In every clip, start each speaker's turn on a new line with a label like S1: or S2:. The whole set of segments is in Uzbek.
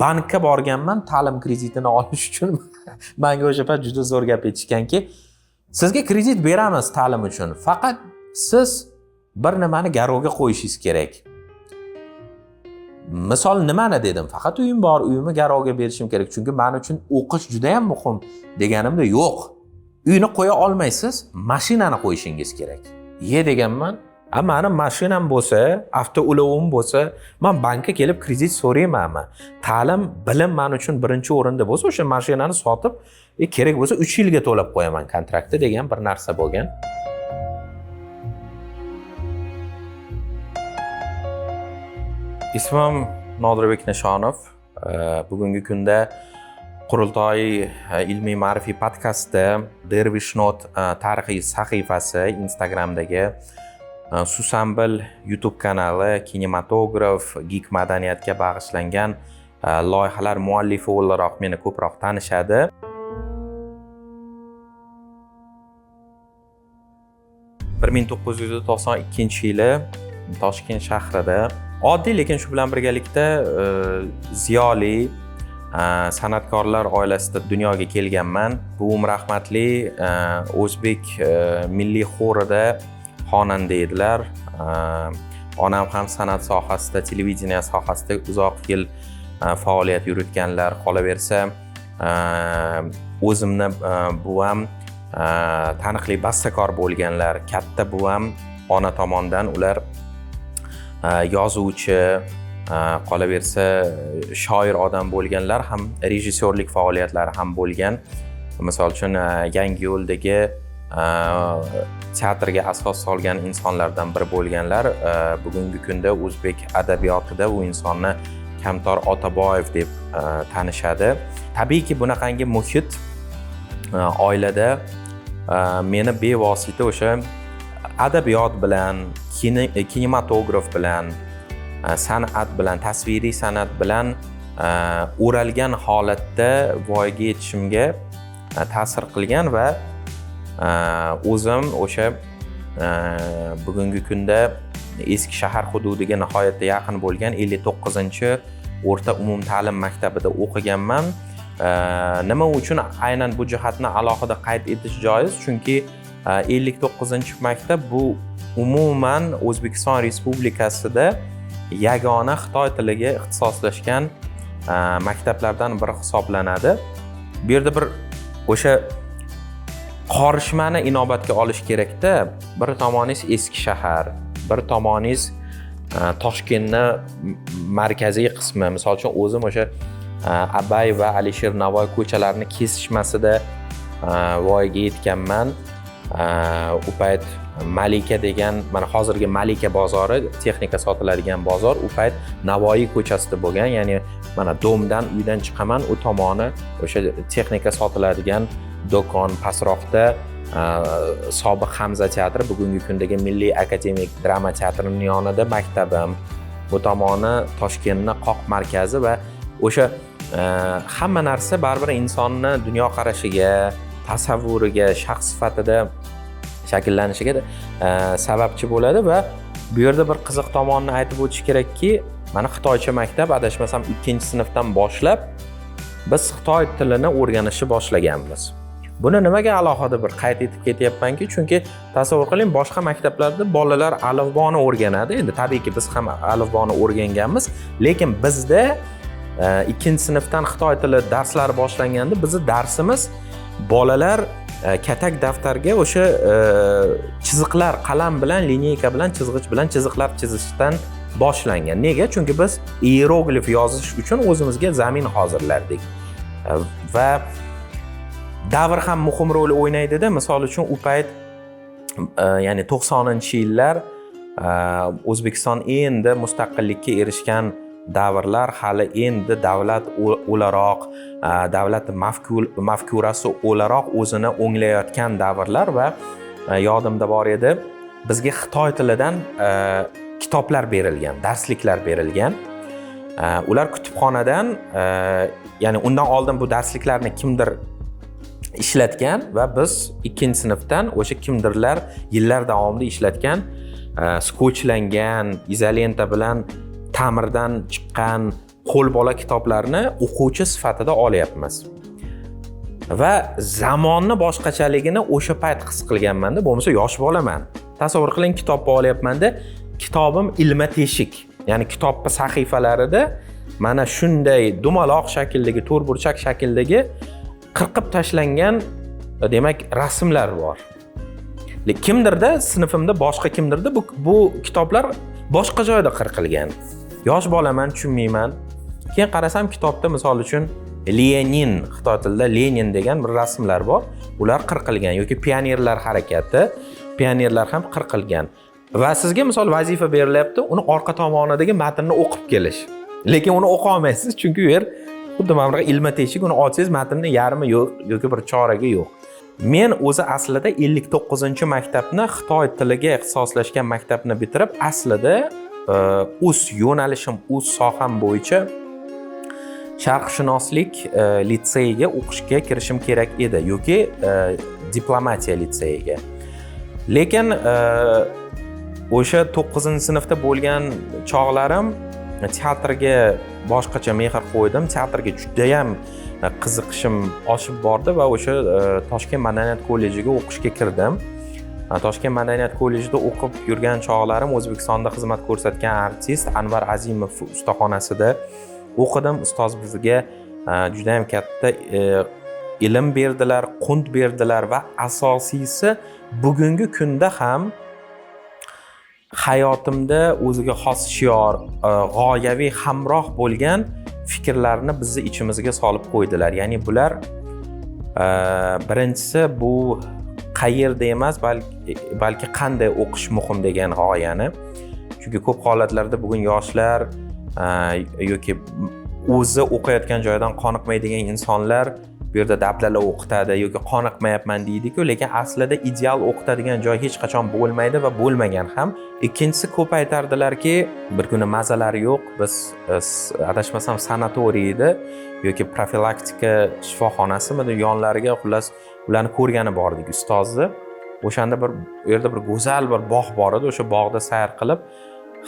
S1: Bankka borganman ta'lim kreditini olish uchun. Manga o'sha payt juda zo'r gap aytishganki, sizga kredit beramiz ta'lim uchun, faqat siz bir nimani garovga qo'yishingiz kerak. Misol nimani dedim, faqat uyim bor, uyimni garovga berishim kerak, chunki men uchun o'qish juda ham muhim deganimda, yo'q, uyni qo'ya olmaysiz, mashinani qo'yishingiz kerak. Ye deganman, a mani mashinam bo'lsa, avtoulovim bo'lsa, man bankka kelib kredit so'raymanmi? Ta'lim, bilim man uchun birinchi o'rinda bo'lsa, o'sha mashinani sotib, kerak bo'lsa 3 yilga to'lab qo'yaman kontraktni degan bir narsa bo'lgan. Ismim Nodirbek Nishonov. Bugungi kunda Qurultoy ilmiy ma'rifiy podkasti, Dervish Not tarixiy sahifasi, Instagramdagi Susanbil YouTube kanali, kinematograf, geek madaniyatga bag'ishlangan loyihalar muallifi o'laroq meni ko'proq tanishadi. 1992-yili Toshkent shahrida oddiy, lekin shu bilan birgalikda ziyoli san'atkorlar oilasida dunyoga kelganman. Buvim rahmatli o'zbek milliy xorida xonanda edilar. Onam ham san'at sohasida, televideniye sohasida uzoq yil faoliyat yuritganlar. Qolaversa, o'zimni buvam taniqli bastakor bo'lganlar. Katta buvam ona tomondan ular yozuvchi, qolaversa shoir odam bo'lganlar, ham rejissyorlik faoliyatlari ham bo'lgan. Misol uchun, Yangiyo'ldagi teatrga asos solgan insonlardan biri bo'lganlar. Bugungi kunda o'zbek adabiyotida u insonni Kamtor Otaboyev deb tanishadi. Tabiiyki, bunaqangi muhit oilada meni bevosita o'sha adabiyot bilan, kinematograf bilan, san'at bilan, tasviriy san'at bilan o'ralgan holatda voyaga yetishimga ta'sir qilgan va o'zim o'sha bugungi kunda eski shahar hududiga nihoyatda yaqin bo'lgan 59-o'rta umumta'lim maktabida o'qiganman. Nima uchun aynan bu jihatni alohida qayd etish joiz? Chunki 59-maktab bu umuman O'zbekiston Respublikasida yagona xitoy tiliga ixtisoslashgan maktablardan biri hisoblanadi. Bu yerda bir o'sha qorishmani inobatga olish kerakda. Bir tomoningiz eski shahar, bir tomoningiz Toshkentni markaziy qismi. Misol uchun, o'zim o'sha Abay va Alisher Navoiy ko'chalarini kesishmasida voyaga yetganman. U payt Malika degan, mana hozirgi Malika bozori, texnika sotiladigan bozor, u payt Navoiy ko'chasida bo'lgan. Ya'ni mana domdan, uydan chiqaman, u tomoni o'sha texnika sotiladigan do'kon, pastroqda sobiq Hamza teatri, bugungi kundagi Milliy akademik drama teatrining yonida maktabim. Bu tomoni Toshkentning qoq markazi va o'sha hamma narsa baribir insonni dunyoqarashiga, tasavvuriga, shaxs sifatida shakllanishiga sababchi bo'ladi. Va bu yerda bir qiziq tomonni aytib o'tish kerakki, mana xitoycha maktab, adashmasam 2-sinfdan boshlab biz xitoy tilini o'rganishni boshlaganmiz. Buni nimaga alohida bir qayd etib ketyapmanki, chunki tasavvur qiling, boshqa maktablarda bolalar alifboni o'rganadi. Endi tabiiyki biz ham alifboni o'rganganmiz, lekin bizda 2-sinfdan xitoy tili darslari boshlanganda bizni darsimiz bolalar katak daftarga o'sha chiziqlar, qalam bilan, lineyka bilan, chizg'ich bilan chiziqlar chizishdan boshlangan. Nega? Chunki biz iyeroglif yozish uchun o'zimizga zamin hozirlardik. Va davr ham muhim rol o'ynaydida. Misol uchun, u payt, ya'ni 90-yillar, O'zbekiston endi mustaqillikka erishgan davrlar, hali endi davlat o'laroq, davlat mafkurasi o'laroq o'zini o'nglayotgan davrlar va yodimda bor edi, bizga xitoy tilidan kitoblar berilgan, darsliklar berilgan. Ular kutubxonadan, ya'ni undan oldin bu darsliklarni kimdir ishlatgan va biz 2-sinfdan o'sha kimdirlar yillar davomida ishlatgan, skochlangan, izolenta bilan ta'mirdan chiqqan Qo'lbola kitoblarni o'quvchi sifatida olyapmiz va zamonni boshqachaligini o'sha payt his qilganmanda. Bo'lmasa yosh bolaman. Tasavvur qiling, kitobni olyapmanda, kitobim ilma teshik, ya'ni kitobni sahifalarida mana shunday dumaloq shakldagi, to'rtburchak shakldagi qirqib tashlangan, demak, rasmlar bor. Kimdirda, sinfimda boshqa kimdirda bu kitoblar boshqa joyda qirqilgan. Yosh bolaman, tushunmayman. Keyin qarasam, kitobda, misol uchun, Lenin, xitoy tilida Lenin degan bir rasmlar bor, ular qirqilgan yoki pionerlar harakati, pionerlar ham qirqilgan. Va sizga, misol, vazifa berilyapti, uni orqa tomonidagi matnni o'qib kelish. Lekin uni o'qiy olmaysiz, chunki u yer xuddi mana bunaqa ilma teshik, uni ochsangiz, matnni yarmi yo'q yoki bir choragi yo'q. Men o'zi aslida 59-maktabni, xitoy tiliga ixtisoslashgan maktabni bitirib, aslida o'z yo'nalishim, o'z soham bo'yicha sharqshunoslik litseyiga o'qishga kirishim kerak edi yoki diplomatiya litseyiga. Lekin o'sha 9-sinfda bo'lgan chog'larim teatrga boshqacha mehr qo'ydim, teatrga judayam qiziqishim oshib bordi va o'sha Toshkent madaniyat kollejiga o'qishga kirdim. Toshkent madaniyat kollejida o'qib yurgan chog'larim O'zbekistonda xizmat ko'rsatgan artist Anvar Azimov ustaxonasida o'qidim. Ustoz bizga judayam katta ilm berdilar, qunt berdilar va asosiysi, bugungi kunda ham hayotimda o'ziga xos shior, g'oyaviy hamroh bo'lgan fikrlarni bizni ichimizga solib qo'ydilar. Ya'ni bular, birinchisi, bu qayerda emas, balki qanday o'qish muhim degan g'oyani. Chunki ko'p holatlarda bugun yoshlar yoki o'zi o'qiyotgan joyidan qoniqmaydigan insonlar bu yerda dabdala o'qitadi yoki qoniqmayapman deydiku, lekin aslida ideal o'qitadigan joy hech qachon bo'lmaydi va bo'lmagan ham. Ikkinchisi, ko'p aytardilarki, bir kuni mazalari yo'q, biz adashmasam, sanatoriy edi yoki profilaktika shifoxonasimidi yonlariga, xullas, ularni ko'rgani bordik ustozni. O'shanda bir u yerda bir go'zal bir bog' bor edi. O'sha bog'da sayr qilib,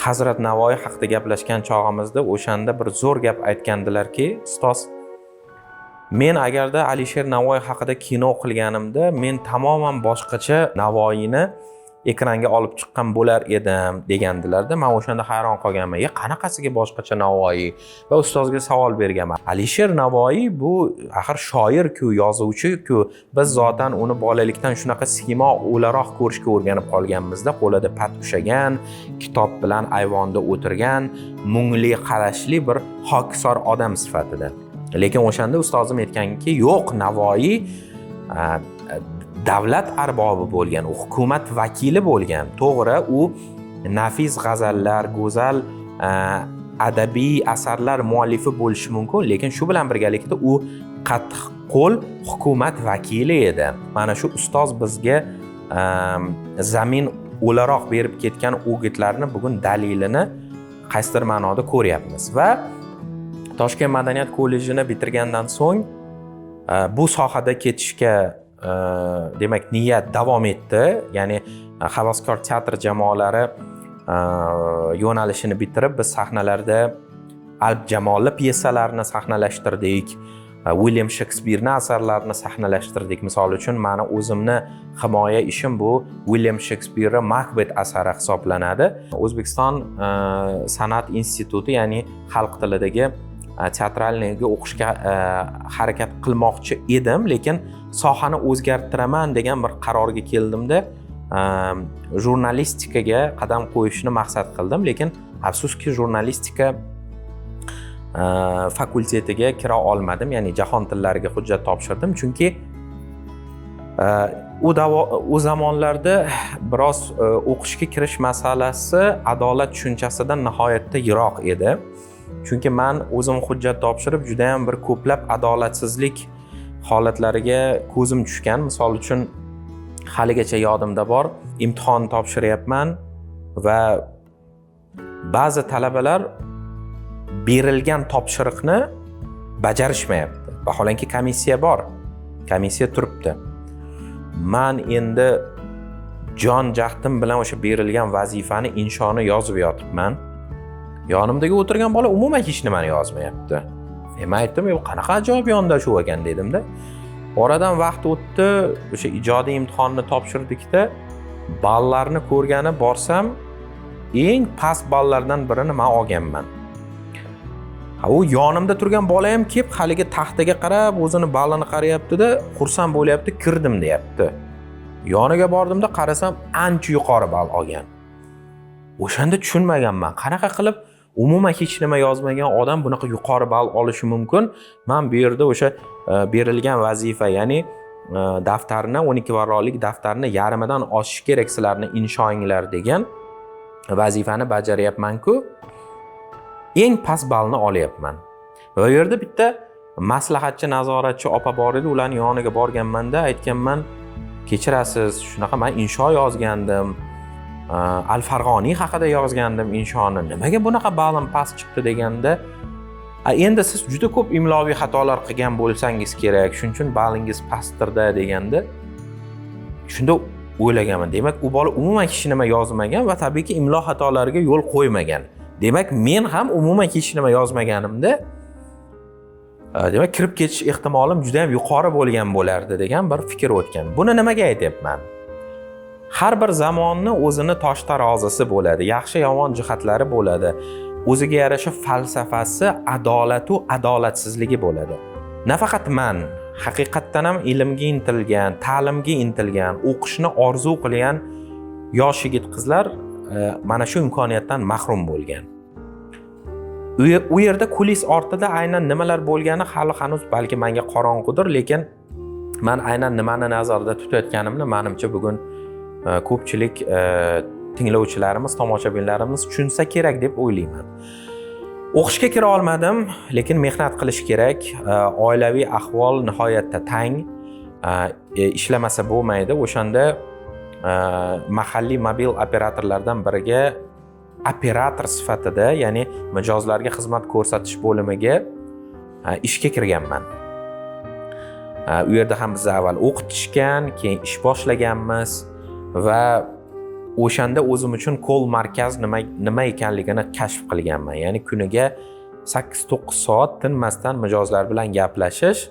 S1: Hazrat Navoiy haqida gaplashgan chog'imizda o'shanda bir zo'r gap aytgandilarki ustoz: "Men agarda Alisher Navoiy haqida kino qilganimda, men tamoman boshqacha Navoiyni ekranga olib chiqqan bo'lar edim", degandilarda. Man o'shanda hayron qolganman, "E, qanaqasiga boshqacha Navoiy?" Va ustozga savol berganman. Alisher Navoiy bu axir shoir-ku, yozuvchi-ku, biz zotan uni bolalikdan shunaqa siymo o'laroq ko'rishga o'rganib qolganmizda, qo'lida pat ushlagan, kitob bilan ayvonda o'tirgan, mungli qarashli bir hokisor odam sifatida. Lekin o'shanda ustozim aytganki, yo'q, Navoiy davlat arbobi bo'lgan, u hukumat vakili bo'lgan. To'g'ri, u nafis g'azallar, go'zal adabiy asarlar muallifi bo'lishi mumkin, lekin shu bilan birgalikda u qattiq qo'l hukumat vakili edi. Mana shu ustoz bizga zamin o'laroq berib ketgan o'gitlarni bugun dalilini qaysidir ma'noda ko'ryapmiz. Va Toshkent madaniyat kollejini bitirgandan so'ng bu sohada ketishga, demak, niyat davom etdi. Ya'ni havaskor teatr jamoalari yo'nalishini bitirib, biz sahnalarda Alp Jamolli pyesalarini sahnalashtirdik, Uilyam Shekspirni asarlarini sahnalashtirdik. Misol uchun, mani o'zimni himoya ishim bu Uilyam Shekspirni "Makbet" asari hisoblanadi. O'zbekiston san'at instituti, ya'ni xalq tilidagi театральный ga o'qishga harakat qilmoqchi edim, lekin sohani o'zgartiraman degan bir qarorga keldimda, jurnalistikaga qadam qo'yishni maqsad qildim. Lekin afsuski, jurnalistika fakultetiga kira olmadim, ya'ni jahon tillariga hujjat topshirdim, chunki u zamonlarda biroz o'qishga kirish masalasi adolat tushunchasidan nihoyatda yiroq edi. Chunki man o'zim hujjat topshirib, judayam bir ko'plab adolatsizlik holatlariga ko'zim tushgan. Misol uchun, haligacha yodimda bor, imtihon topshiryapman va ba'zi talabalar berilgan topshiriqni bajarishmayapti, vaholanki komissiya bor, komissiya turibdi. Man endi jon jahdim bilan o'sha berilgan vazifani, inshoni yozib yotibman. Yonimdagi o'tirgan bola umuman hech nimani yozmayapti. Men aytdim, qanaqa ajoyib yondashuv ekan dedimda. Oradan vaqt o'tdi, o'sha ijodiy imtihonni topshirdikda, ballarni ko'rgani borsam, eng past ballardan birini men olganman. Ha, u yonimda turgan bola ham kelib haligi taxtaga qarab o'zini ballini qarayapti-da, xursand bo'lyapti, kirdim deyapti. Yoniga bordimda qarasam ancha yuqori ball olgan. O'shanda tushunmaganman, qanaqa qilib umuman hech nima yozmagan odam bunaqa yuqori ball olishi mumkin. Men bu yerda o'sha berilgan vazifa, ya'ni daftarni 12 varroqlik daftarni yarmidan oshishi kerak sizlarni inshoinglar degan vazifani bajaryapman-ku, eng past ballni olyapman. Va u yerda bitta maslahatchi, nazoratchi opa bor edi, ularning yoniga borganmanda aytganman, kechirasiz, shunaqa men insho yozgandim, Al-Farg'oniy haqida yozgandim inshoni, nimaga bunaqa ballim past chiqdi deganda, endi siz juda ko'p imloviy xatolar qilgan bo'lsangiz kerak, shuning uchun ballingiz pastdirda deganda, shunda o'ylaganman, demak u bola umuman hech nima yozmagan va tabiiyki imlo xatolariga yo'l qo'ymagan. Demak men ham umuman hech nima yozmaganimda, demak kirib ketish ehtimolim juda ham yuqori bo'lgan bo'lardi degan bir fikr o'tgan. Buni nimaga aytyapman? Har bir zamonni o'zini tosh tarozisi bo'ladi, yaxshi yomon jihatlari bo'ladi, o'ziga yarasha falsafasi, adolatu adolatsizligi bo'ladi. Nafaqat man, haqiqatdan ham ilmga intilgan, ta'limga intilgan, o'qishni orzu qilgan yosh yigit qizlar mana shu imkoniyatdan mahrum bo'lgan. U yerda kulis ortida aynan nimalar bo'lgani hali hanuz balki menga qorong'udir, lekin man aynan nimani nazarda tutayotganimni manimcha bugun ko'pchilik tinglovchilarimiz, tomoshabinlarimiz tushunsa kerak deb o'ylayman. O'qishga kira olmadim, lekin mehnat qilish kerak. Oilaviy ahvol nihoyatda tang, ishlamasa bo'lmaydi. O'shanda mahalliy mobil operatorlardan biriga operator sifatida, ya'ni mijozlarga xizmat ko'rsatish bo'limiga ishga kirganman. U yerda ham bizni avval o'qitishgan, keyin ish boshlaganmiz va o'shanda o'zim uchun call markaz nima ekanligini kashf qilganman. Ya'ni kuniga 8-9 soat tinmasdan mijozlar bilan gaplashish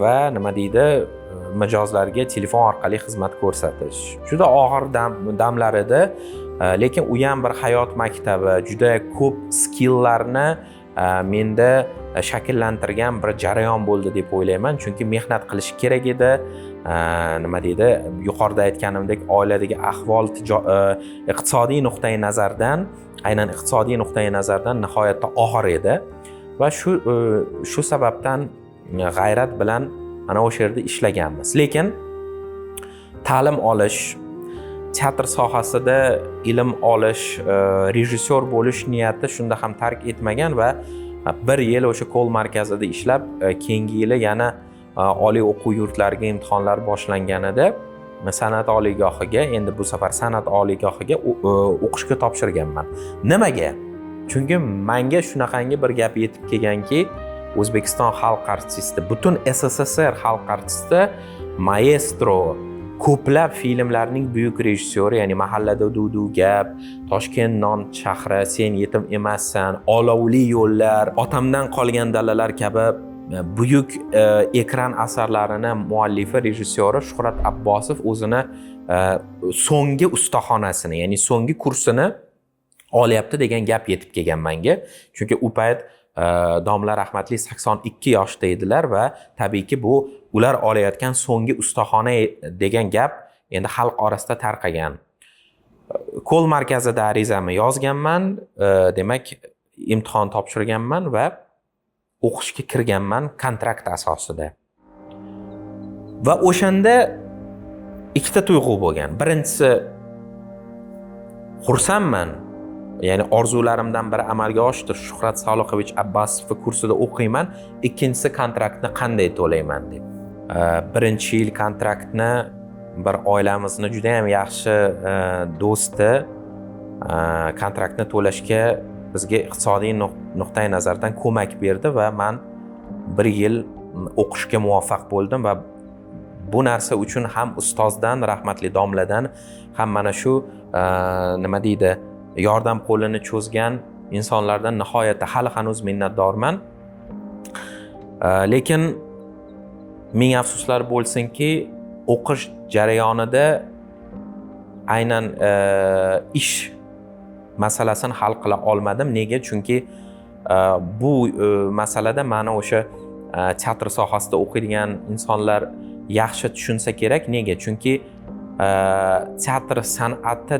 S1: va nima deydi, mijozlarga telefon orqali xizmat ko'rsatish. Juda og'ir damlar edi, lekin u ham bir hayot maktabi, juda ko'p skilllarni menda shakllantirgan bir jarayon bo'ldi deb o'ylayman. Chunki mehnat qilish kerak edi. Nima deydi, yuqorida aytganimdek, oiladagi ahvol iqtisodiy nuqtai nazardan, aynan iqtisodiy nuqtai nazardan nihoyatda og'ir edi va shu sababdan g'ayrat bilan ana o'sha yerda ishlaganmiz. Lekin ta'lim olish, teatr sohasida ilm olish, rejissyor bo'lish niyati shunda ham tark etmagan va bir yil o'sha call markazida ishlab, keyingi yili yana oliy o'quv yurtlariga imtihonlar boshlanganida san'at oliygohiga, endi bu safar san'at oliygohiga o'qishga topshirganman. Nimaga? Chunki menga shunaqangi bir gap yetib kelganki, O'zbekiston xalq artisti, butun SSSR xalq artisti, maestro, ko'plab filmlarning buyuk rejissyori, ya'ni Mahallada duv-duv gap, Toshkent non shahri, Sen yetim emassan, Olovli yo'llar, Otamdan qolgan dalalar kabi buyuk ekran asarlarini muallifi, rejissyori Shuhrat Abbosov o'zini so'nggi ustaxonasini, ya'ni so'nggi kursini olyapti degan gap yetib kelgan menga. Chunki u payt domla rahmatli 82 yoshda edilar va tabiiyki bu ular olayotgan so'nggi ustaxona degan gap endi xalq orasida tarqagan. Call markazida arizamni yozganman, demak imtihon topshirganman va o'qishga kirganman kontrakt asosida. Va o'shanda ikkita tuyg'u bo'lgan. Birinchisi, xursandman, ya'ni orzularimdan biri amalga oshdi, Shuhrat Solihovich Abbasov kursida o'qiyman. Ikkinchisi, kontraktni qanday to'layman deb. Birinchi yil kontraktni bir oilamizni juda ham yaxshi do'sti kontraktni to'lashga bizga iqtisodiy nuqtai nazardan ko'mak berdi va man bir yil o'qishga muvaffaq bo'ldim va bu narsa uchun ham ustozdan, rahmatli domladan, ham mana shu nima deydi, yordam qo'lini cho'zgan Insonlardan nihoyatda hali hanuz minnatdorman. Lekin ming afsuslar bo'lsinki, o'qish jarayonida aynan ish masalasini hal qila olmadim. Nega? Chunki bu masalada mani o'sha teatr sohasida o'qiydigan insonlar yaxshi tushunsa kerak. Nega? Chunki teatr san'ati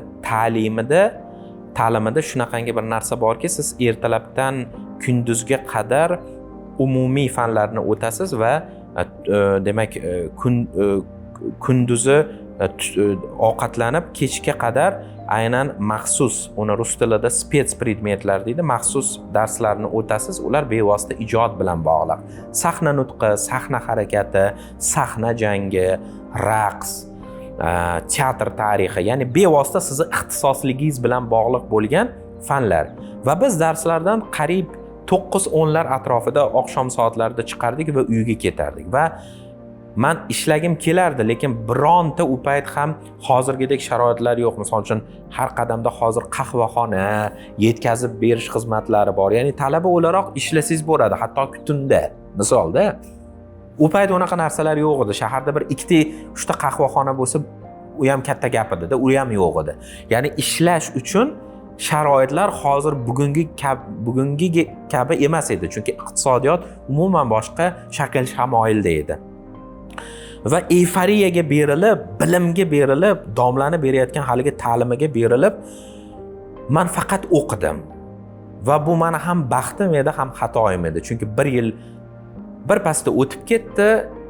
S1: ta'limida shunaqangi bir narsa borki, siz ertalabdan kunduzga qadar umumiy fanlarni o'tasiz va demak, kunduzi ovqatlanib, kechga qadar aynan maxsus, uni rus tilida спецпредмет lar deydi, maxsus darslarni o'tasiz. Ular bevosita ijod bilan bog'liq: sahna nutqi, sahna harakati, sahna jangi, raqs, teatr tarixi, ya'ni bevosita sizni ixtisosligingiz bilan bog'liq bo'lgan fanlar. Va biz darslardan qariyb 9-10lar atrofida, oqshom soatlarida chiqardik va uyga ketardik. Va man ishlagim kelardi, lekin bironta u payt ham hozirgidek sharoitlar yo'q. Misol uchun, har qadamda hozir qahvaxona, yetkazib berish xizmatlari bor, ya'ni talaba o'laroq ishlasangiz bo'ladi, hattoki tunda misolda. U payt unaqa narsalar yo'q edi. Shaharda bir, ikkita, uchta qahvaxona bo'lsa, u ham katta gap edida, u ham yo'q edi. Ya'ni ishlash uchun sharoitlar hozir bugungi kabi emas edi, chunki iqtisodiyot umuman boshqa shakl shamoilda edi. Va eyforiyaga berilib, bilimga berilib, domlani berayotgan haligi ta'limiga berilib, man faqat o'qidim. Va bu mani ham baxtim edi, ham xatoyim edi, chunki bir yil bir pasda o'tib ketdi.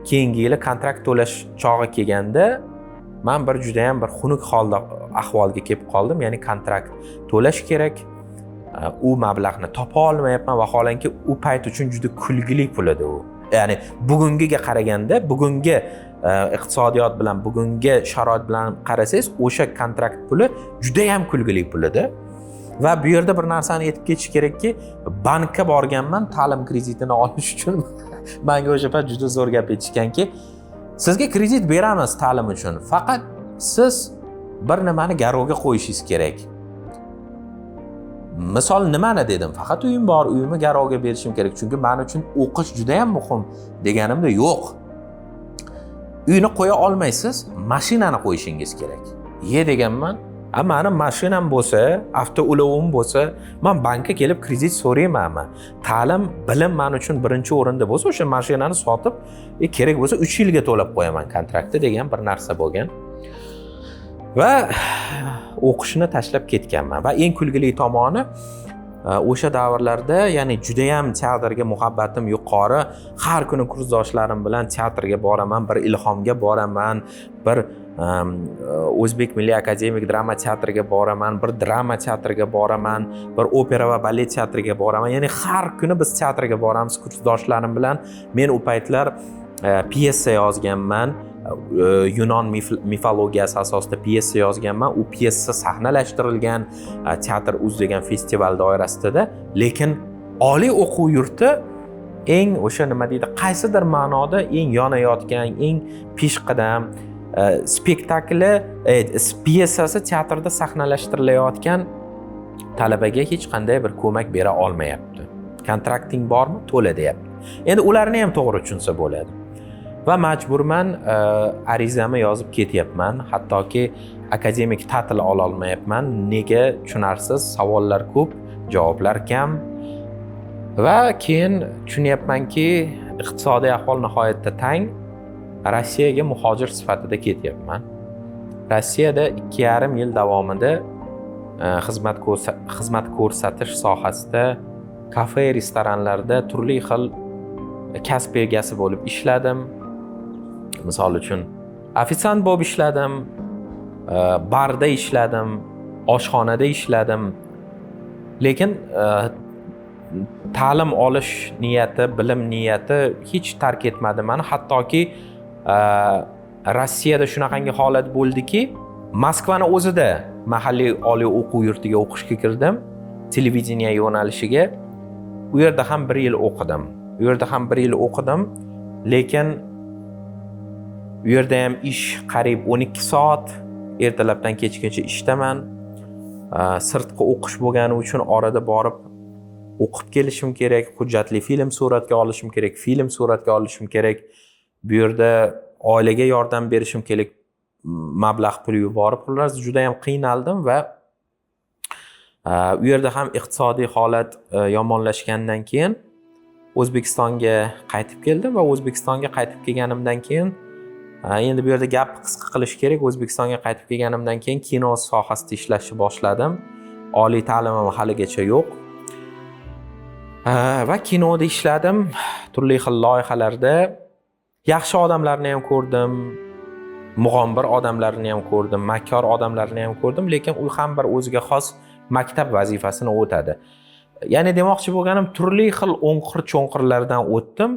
S1: Keyingi yili kontrakt to'lash chog'i kelganda, man bir judayam bir xunuk holda, ahvolga kelib qoldim. Ya'ni kontrakt to'lash kerak, u mablag'ni topa olmayapman. Vaholanki u payt uchun juda kulgili pul edi u. Ya'ni bugungiga qaraganda, bugungi iqtisodiyot bilan, bugungi sharoit bilan qarasangiz, o'sha kontrakt puli judayam kulgili pul edi. Va bu yerda bir narsani aytib ketish kerakki, bankka borganman ta'lim kreditini olish uchun. Manga o'sha payt juda zo'r gap aytishganki, sizga kredit beramiz ta'lim uchun, faqat siz bir nimani garovga qo'yishingiz kerak. Misol, nimani dedim. Faqat uyim bor, uyimni garovga berishim kerak, chunki man uchun o'qish judayam muhim deganimda, yo'q, uyni qo'ya olmaysiz, mashinani qo'yishingiz kerak. Ye, deganman, a mani mashinam bo'lsa, avtoulovim bo'lsa, man bankka kelib kredit so'raymanmi? Ta'lim, bilim man uchun birinchi o'rinda bo'lsa, o'sha mashinani sotib, kerak bo'lsa 3 yilga to'lab qo'yaman kontraktni, degan bir narsa bo'lgan. Va o'qishni tashlab ketganman. Va eng kulgili tomoni, o'sha davrlarda, ya'ni judayam teatrga muhabbatim yuqori, har kuni kursdoshlarim bilan teatrga boraman, bir Ilhomga boraman, bir O'zbek milliy akademik drama teatriga boraman, bir drama teatriga boraman, bir opera va balet teatriga boraman. Ya'ni har kuni biz teatrga boramiz kursdoshlarim bilan. Men u paytlar pyesa yozganman, yunon mifologiyasi asosida pyesa yozganman. U pyesa sahnalashtirilgan Teatr uz degan festival doirasida. Lekin oliy o'quv yurti eng o'sha, nima deydi, qaysidir ma'noda eng yonayotgan, eng peshqadam, spektakli, pyesasi teatrda sahnalashtirilayotgan talabaga hech qanday bir ko'mak bera olmayapti. Kontrakting bormi, to'la, deyapti. Endi ularni ham to'g'ri tushunsa bo'ladi. Va majburman, arizamni yozib ketyapman. Hattoki akademik ta'til ololmayapman. Nega? Tushunarsiz, savollar ko'p, javoblar kam. Va keyin tushunyapmanki, iqtisodiy ahvol nihoyatda tang. Rossiyaga muhojir sifatida ketyapman. Rossiyada 2,5 yil davomida xizmat ko'rsatish sohasida, kafe, restoranlarda turli xil kasb egasi bo'lib ishladim. Misol uchun, ofitsiant bo'lib ishladim, barda ishladim, oshxonada ishladim. Lekin ta'lim olish niyati, bilim niyati hech tark etmadi mani. Hattoki Rossiyada shunaqangi holat bo'ldiki, Moskvani o'zida mahalliy oliy o'quv yurtiga o'qishga kirdim, televideniye yo'nalishiga. U yerda ham bir yil o'qidim, u yerda ham bir yil o'qidim. Lekin u yerda ham ish qariyb 12 soat, ertalabdan kechgacha ishdaman. Sirtqi o'qish bo'lgani uchun orada borib O'qib kelishim kerak, hujjatli film suratga olishim kerak, film suratga olishim kerak. Bu yerda oilaga yordam berishim kerak, mablag' pul yuborib, xullas juda ham qiynaldim va u yerda ham iqtisodiy holat yomonlashgandan keyin O'zbekistonga qaytib keldim va O'zbekistonga qaytib kelganimdan keyin, endi bu yerda gapni qisqa qilish kerak, O'zbekistonga qaytib kelganimdan keyin kino sohasida ishlashni boshladim. Oliy ta'limim haligacha yo'q. Va kinoda ishladim, turli xil loyihalarda. Yaxshi odamlarni ham ko'rdim, mug'ombir odamlarni ham ko'rdim, makkor odamlarni ham ko'rdim, lekin u ham bir o'ziga xos maktab vazifasini o'tadi. Ya'ni demoqchi bo'lganim, turli xil o'nqir-cho'nqirlardan o'tdim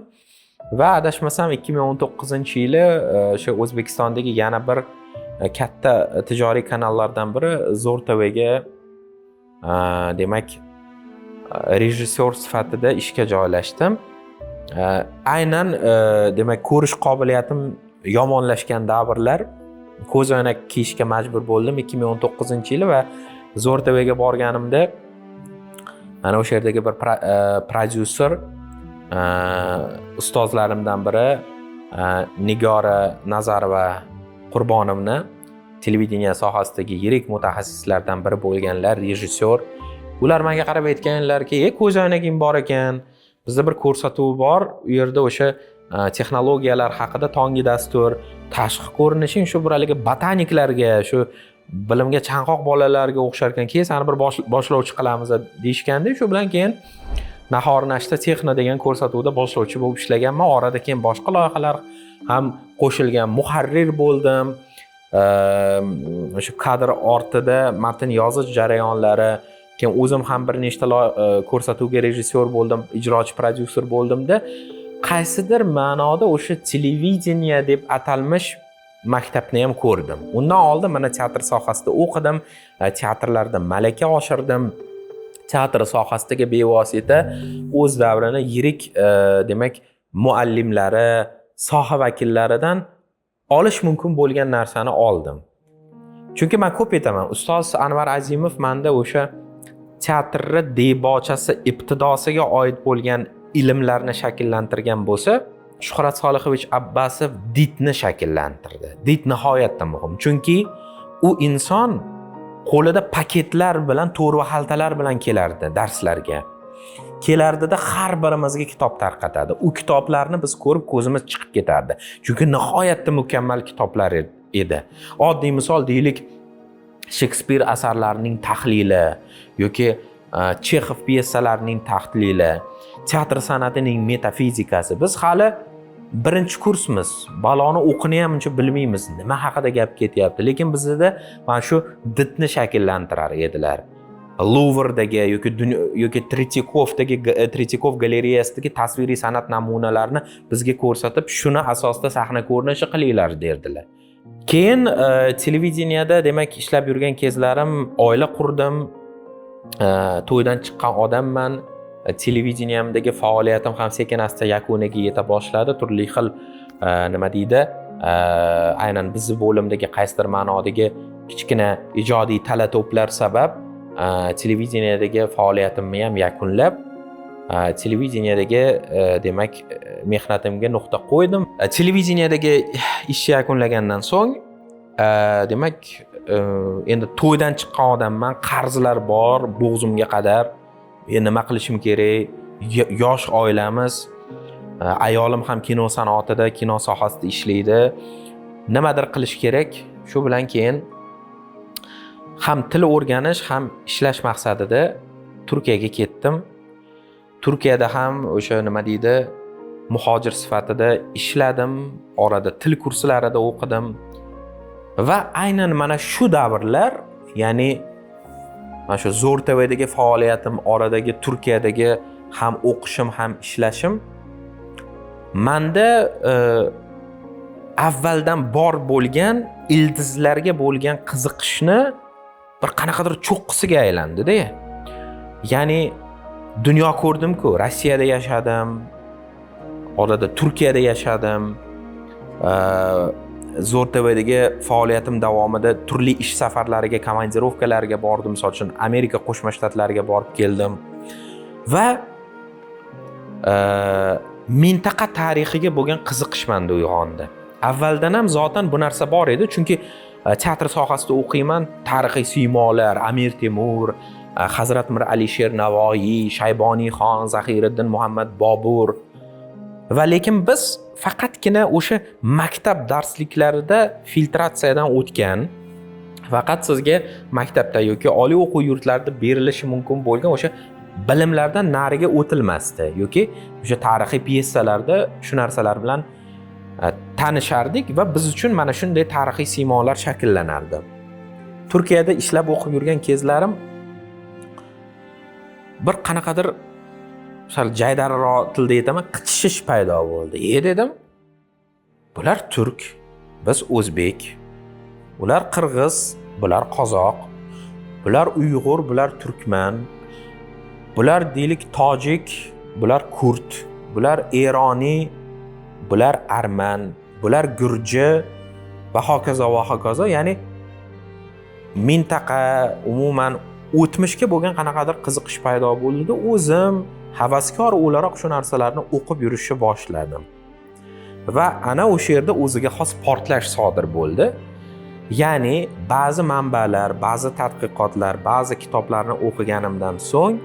S1: va adashmasam 2019-yili o'sha O'zbekistondagi yana bir katta tijoriy kanallardan biri Zo'r TVga demak rejissyor sifatida ishga joylashdim. Aynan demak ko'rish qobiliyatim yomonlashgan davrlar, ko'zoynak kiyishga majbur bo'ldim 2019-yili va Zo'r TVga borganimda ana o'sha yerdagi bir prodyuser, ustozlarimdan biri, Nigora Nazarova Qurbonovna, televideniye sohasidagi yirik mutaxassislardan biri bo'lganlar, rejissyor. Ular menga qarab aytganlarki, ko'zoynaging bor ekan, bizda bir ko'rsatuv bor, u yerda o'sha texnologiyalar haqida tongi dastur, tashqi ko'rinishing shu bir haligi botaniklarga, shu bilimga chanqoq bolalarga o'xshar ekan, keyin seni bir boshlovchi qilamiz deyishganda, shu bilan keyin Nahor Nashta Texno degan ko'rsatuvda boshlovchi bo'lib ishlaganman. Orada keyin boshqa loyihalar ham qo'shilgan, muharrir bo'ldim. O'sha kadr ortida matn yozish jarayonlari, keyin o'zim ham bir nechta ko'rsatuvga rejissyor bo'ldim, ijrochi prodyuser bo'ldimda, qaysidir ma'noda o'sha televideniye deb atalmish maktabni ham ko'rdim. Undan oldin mana teatr sohasida o'qidim, teatrlarda malaka oshirdim. Teatr sohasidagi bevosita o'z davrini yirik demak muallimlari, soha vakillaridan olish mumkin bo'lgan narsani oldim. Chunki men ko'p aytaman, ustoz Anvar Azimov menda o'sha teatrni debochasi, ibtidosiga oid bo'lgan ilmlarni shakllantirgan bo'lsa, Shuhrat Solihovich Abbasov didni shakllantirdi. Did nihoyatda muhim. Chunki u inson qo'lida paketlar bilan, to'rva xaltalar bilan kelardi darslarga. Kelardida har birimizga kitob tarqatadi. U kitoblarni biz ko'rib ko'zimiz chiqib ketardi. Chunki nihoyatda mukammal kitoblar edi. Oddiy misol deylik, Shekspir asarlarining tahlili yoki Chexov pyesalarining tahlili, teatr san'atining metafizikasi. Biz hali birinchi kursmiz. Baloni o'qini ham uncha bilmaymiz, nima haqida gap ketyapti. Lekin bizda mana shu didni shakllantirar edilar. Luvrdagi yoki dunyo yoki Tretякov galereyasidagi tasviriy san'at namunalarini bizga ko'rsatib, shuni asosida sahna ko'rinishi qilinglar derdilar. Keyin televideniyada demak ishlab yurgan kezlarim oila qurdim. To'ydan chiqqan odamman. Televideniyamdagi faoliyatim ham sekin asta yakuniga yeta boshladi. Turli xil nima deydi, aynan bizni bo'limdagi qaysidir ma'nodagi kichkina ijodiy tala-to'plar sabab televideniyadagi faoliyatimni ham yakunlab, televideniyadagi demak mehnatimga nuqta qo'ydim. Televideniyadagi ishni yakunlagandan so'ng, demak, endi to'ydan chiqqan odamman, qarzlar bor bo'g'zimga qadar. Nima qilishim kerak? Yosh oilamiz, ayolim ham kino sanoatida, kino sohasida ishlaydi. Nimadir qilish kerak. Shu bilan keyin ham til o'rganish, ham ishlash maqsadida Turkiyaga ketdim. Turkiyada ham o'sha nima deydi, muhojir sifatida ishladim, orada til kurslarida o'qidim va aynan mana shu davrlar, ya'ni mana shu Zo'r TVdagi faoliyatim, oradagi Turkiyadagi ham o'qishim, ham ishlashim manda avvaldan bor bo'lgan ildizlarga bo'lgan qiziqishni bir qanaqadir cho'qqisiga aylandi-da. Ya'ni dunyo ko'rdim-ku, Rossiyada yashadim, orada Turkiyada yashadim. Zo'r TVdagi faoliyatim davomida turli ish safarlariga, komandirovkalarga bordim. Misol uchun, Amerika Qo'shma Shtatlariga borib keldim. Va mintaqa tarixiga bo'lgan qiziqish menda uyg'ondi. Avvaldan ham zotan bu narsa bor edi, chunki teatr sohasida o'qiyman, tarixiy siymolar, Amir Temur, Hazrat Mir Alisher Navoiy, Shayboniyxon, Zahiriddin Muhammad Bobur. Va lekin biz faqatgina o'sha maktab darsliklarida filtratsiyadan o'tgan, faqat sizga maktabda yoki oliy o'quv yurtlarida berilishi mumkin bo'lgan o'sha bilimlardan nariga o'tilmasdi yoki o'sha tarixiy pyesalarda shu narsalar bilan tanishardik va biz uchun mana shunday tarixiy siymolar shakllanardi. Turkiyada ishlab o'qib yurgan kezlarim bir qanaqadir sal jaydariroq tilda aytaman, qichishish paydo bo'ldi. Dedim, bular turk, biz o'zbek, ular qirg'iz, bular qozoq, bular uyg'ur, bular turkman, bular deylik tojik, bular kurd, bular eroniy, bular arman, bular gurji va hokazo va hokazo. Ya'ni mintaqa, umuman o'tmishga bo'lgan qanaqadir qiziqish paydo bo'ldi. O'zim havaskor o'laroq shu narsalarni o'qib yurishni boshladim. Va ana o'sha yerda o'ziga xos portlash sodir bo'ldi. Ya'ni ba'zi manbalar, ba'zi tadqiqotlar, ba'zi kitoblarni o'qiganimdan so'ng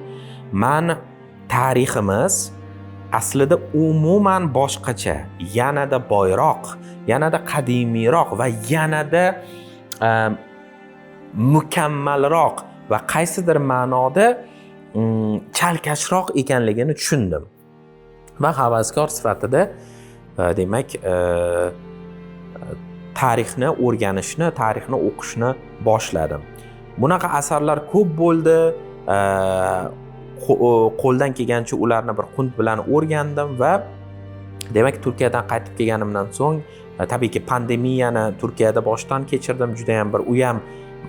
S1: man tariximiz aslida umuman boshqacha, yanada boyroq, yanada qadimiyroq va yanada mukammalroq va qaysidir ma'noda chalkashroq ekanligini tushundim. Va havaskor sifatida demak tarixni o'rganishni, tarixni o'qishni boshladim. Bunaqa asarlar ko'p bo'ldi. Qo'ldan kelgancha ularni bir qunt bilan o'rgandim va demak Turkiyadan qaytib kelganimdan so'ng tabiiyki pandemiyani Turkiyada boshdan kechirdim. Juda ham bir u ham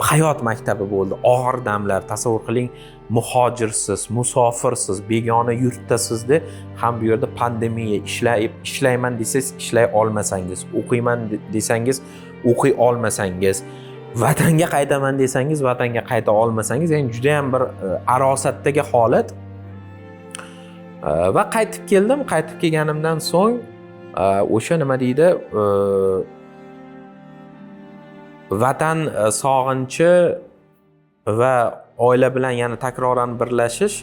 S1: hayot maktabi bo'ldi. Og'ir damlar, tasavvur qiling, muhojirsiz, musofirsiz, begona yurtdasizda ham bu yerda pandemiya, ishlayman desangiz ishlay olmasangiz, o'qiyman desangiz o'qiy olmasangiz, vatanga qaytaman desangiz vatanga qayta olmasangiz, ya'ni juda ham bir arosatdagi holat. Va qaytib keldim. Qaytib kelganimdan so'ng o'sha nima deydi, vatan sog'inchi va oila bilan yana takroran birlashish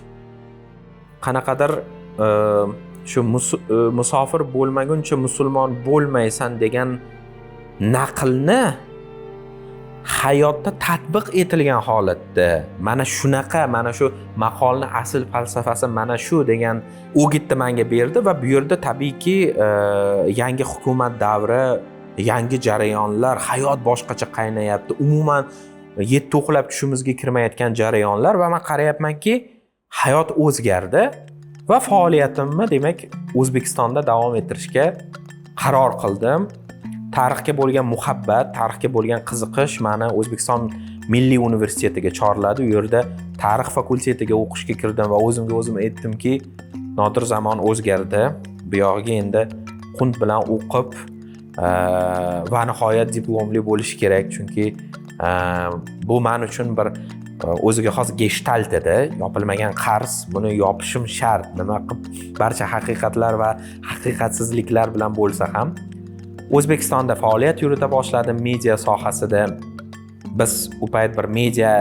S1: qanaqadir shu musofir bo'lmaguncha musulmon bo'lmaysan degan naqlni hayotda tatbiq etilgan holatda mana shunaqa, mana shu maqolni asl falsafasi mana shu degan o'gitni menga berdi. Va bu yerda tabiiyki yangi hukumat davri, yangi jarayonlar, hayot boshqacha qaynayapti, umuman yetti uxlab tushimizga kirmayotgan jarayonlar. Va men qarayapmanki, hayot o'zgardi va faoliyatimni demak O'zbekistonda davom ettirishga qaror qildim. Tarixga bo'lgan muhabbat, tarixga bo'lgan qiziqish meni O'zbekiston Milliy universitetiga chorladi. U yerda tarix fakultetiga o'qishga kirdim va o'zimga o'zim aytdimki, Nodir, zamon o'zgardi. Bu yog'iga endi qunt bilan o'qib va nihoyat diplomli bo'lish kerak, chunki bu men uchun bir o'ziga xos geshtalt edi, yopilmagan qarz, buni yopishim shart, nima qilib barcha haqiqatlar va haqiqatsizliklar bilan bo'lsa ham. O'zbekistonda faoliyat yurita boshladim media sohasida. Biz u payt bir media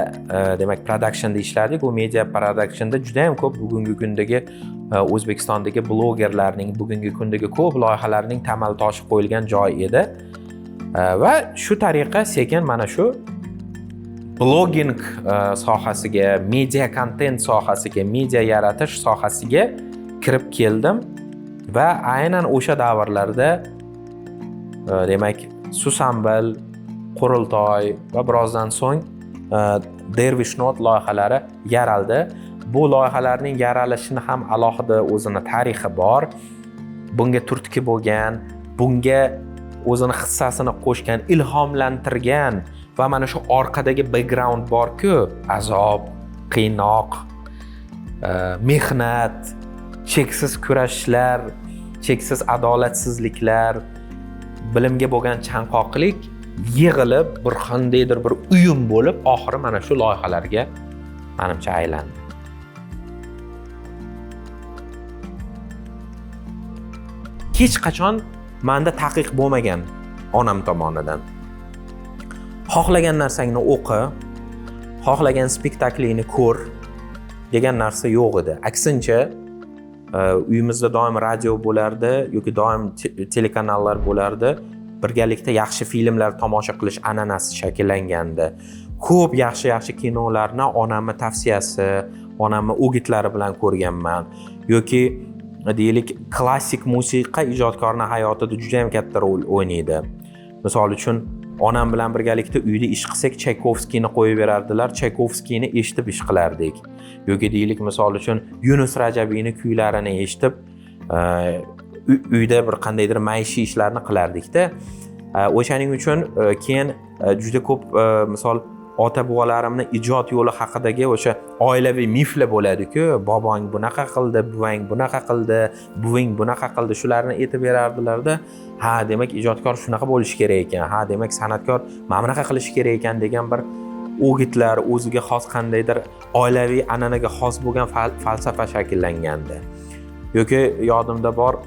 S1: demak productionda ishlardik. U media productionda juda ham ko'p bugungi kundagi O'zbekistondagi blogerlarning, bugungi kundagi ko'p loyihalarning tamal toshi qo'yilgan joy edi. Va shu tariqa sekin mana shu blogging sohasiga, media kontent sohasiga, media yaratish sohasiga kirib keldim va aynan o'sha davrlarda demak Susanbil, Qurultoy va birozdan so'ng Dervish Note loyihalari yaraldi. Bu loyihalarning yaralishini ham alohida o'zini tarixi bor. Bunga turtki bo'lgan, bunga o'zini hissasini qo'shgan, ilhomlantirgan va mana shu orqadagi background bor-ku, azob, qiynoq, mehnat, cheksiz kurashlar, cheksiz adolatsizliklar, bilimga bo'lgan chanqoqlik yig'ilib bir qandaydir bir uyum bo'lib, oxiri mana shu loyihalarga manimcha aylandi. Hech qachon manda taqiq bo'lmagan onam tomonidan. Xohlagan narsangni o'qi, xohlagan spektaklingni ko'r degan narsa yo'q edi. Aksincha, uyimizda doim radio bo'lardi yoki doim telekanallar bo'lardi. Birgalikda yaxshi filmlar tomosha qilish an'anasi shakllangandi. Ko'p yaxshi yaxshi kinolarni onamni tavsiyasi, onamni o'gitlari bilan ko'rganman. Yoki deylik, klassik musiqa ijodkorni hayotida juda ham katta rol o'ynaydi. Misol uchun, onam bilan birgalikda uyda ish qilsak, Chaykovskiyni qo'yib berardilar, Chaykovskiyni eshitib ish qilardik. Yoki deylik, misol uchun, Yunus Rajabiyni kuylarini eshitib, uyda bir qandaydir maishiy ishlarni qilardikda. O'shaning uchun keyin juda ko'p, misol, ota bobolarimni ijod yo'li haqidagi o'sha oilaviy miflar bo'ladi-ku, bobong bunaqa qildi, buvang bunaqa qildi, buving bunaqa qildi, shularni aytib berardilarda, ha, demak, ijodkor shunaqa bo'lishi kerak ekan, ha, demak, san'atkor mana bunaqa qilishi kerak ekan degan bir o'gitlar, o'ziga xos qandaydir oilaviy an'anaga xos bo'lgan falsafa shakllangandi. Yoki yodimda bor,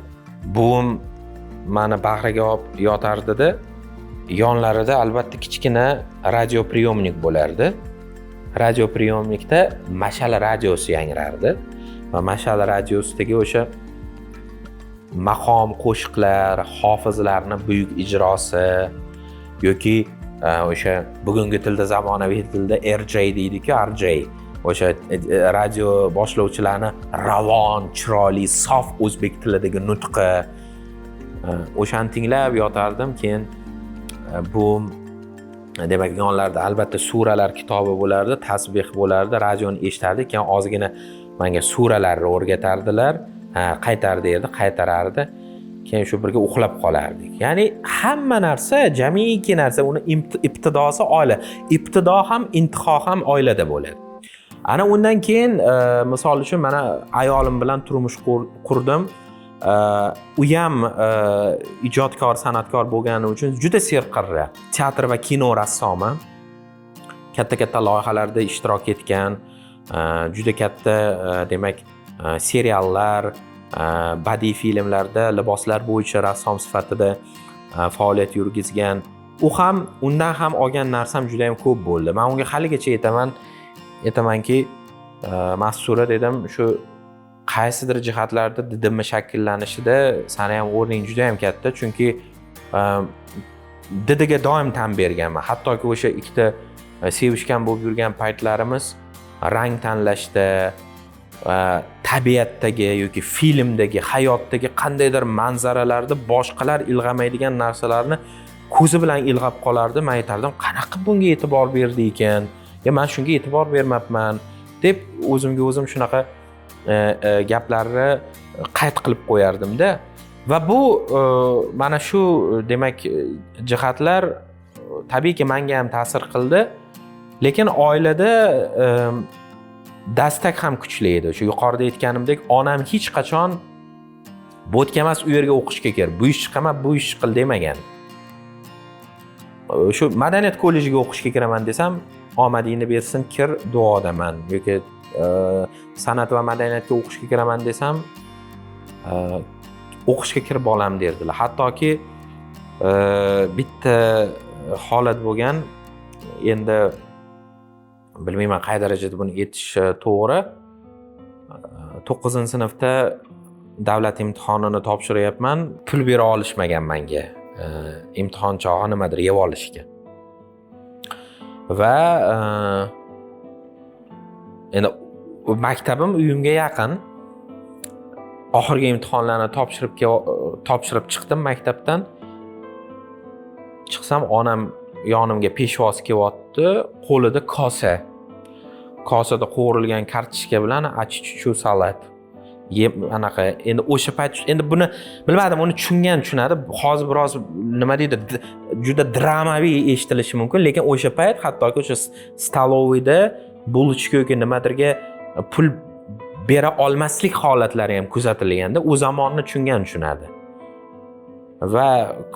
S1: buvim mani bag'riga olib yotardida, yonlarida albatta kichkina радиоприёмник bo'lardi. Радиоприёмник da Mash'al radiosi yangrardi va Mash'al radiosidagi o'sha maqom qo'shiqlar, hofizlarni buyuk ijrosi yoki o'sha bugungi tilda, zamonaviy tilda RJ deydiku, RJ, o'sha radio boshlovchilarni ravon, chiroyli, sof o'zbek tilidagi nutqi, o'shani tinglab yotardim. Keyin bu, demak, yonlarida albatta suralar kitobi bo'lardi, tasbeh bo'lardi, radioni eshitardik. Keyin ozgina menga suralarni o'rgatardilar. Ha, qaytar derdi, qaytarardi. Keyin shu birga uxlab qolardik. Ya'ni hamma narsa, jamiki narsa, uni ibtidosi oila. Ibtido ham, intiho ham oilada bo'ladi. Ana undan keyin, misol uchun, mana ayolim bilan turmush qurdim. U ham ijodkor, san'atkor bo'lgani uchun juda serqirra teatr va kino rassomi, katta katta loyihalarda ishtirok etgan, juda katta, demak, seriallar, badiiy filmlarda liboslar bo'yicha rassom sifatida faoliyat yurgizgan. U ham, undan ham olgan narsam juda yam ko'p bo'ldi. Man unga haligacha aytamanki, Mastura dedim, shu qaysidir jihatlarda didimni shakllanishida sani ham o'rning juda yam katta, chunki didiga doim tan berganman. Hattoki o'sha ikkita sevishgan bo'lib yurgan paytlarimiz rang tanlashda, tabiatdagi yoki filmdagi, hayotdagi qandaydir manzaralarda boshqalar ilg'amaydigan narsalarni ko'zi bilan ilg'ab qolardi. Man aytardim, qanaqa bunga e'tibor berdi ekan ya, man shunga e'tibor bermabman, deb o'zimga o'zim shunaqa gaplarni qayd qilib qo'yardimda. Va bu, mana shu, demak, jihatlar tabiiyki manga ham ta'sir qildi. Lekin oilada dastak ham kuchli edi. Shu yuqorida aytganimdek, onam hech qachon bu yerga emas, u yerga o'qishga kir, bu ishni qilma, bu ishni qil demagan. Shu madaniyat kollejiga o'qishga kiraman desam, omadingni bersin, kir, duodaman. Yoki san'at va madaniyatga o'qishga kiraman desam, o'qishga kir, bolam, derdilar. Hattoki bitta holat bo'lgan, endi bilmayman qay darajada buni aytish to'g'ri. 9-sinfda davlat imtihonini topshiryapman, pul bera olishmagan manga imtihon chog'i nimadir yeb olishga. Va endi maktabim uyimga yaqin. Oxirgi imtihonlarni topshirib chiqdim maktabdan. Chiqsam, onam yonimga peshvoz kelyapti, qo'lida kosa, kosada qovurilgan kartoshka bilan achichuchu salat yeb anaqa. Endi o'sha payt, endi buni bilmadim, uni tushungan tushunadi. Hozir biroz, nima deydi, juda dramaviy eshitilishi mumkin, lekin o'sha payt hattoki o'sha столовый da булочка yoki nimadirga pul bera olmaslik holatlari ham kuzatilganda, u zamonni tushungan tushunadi. Va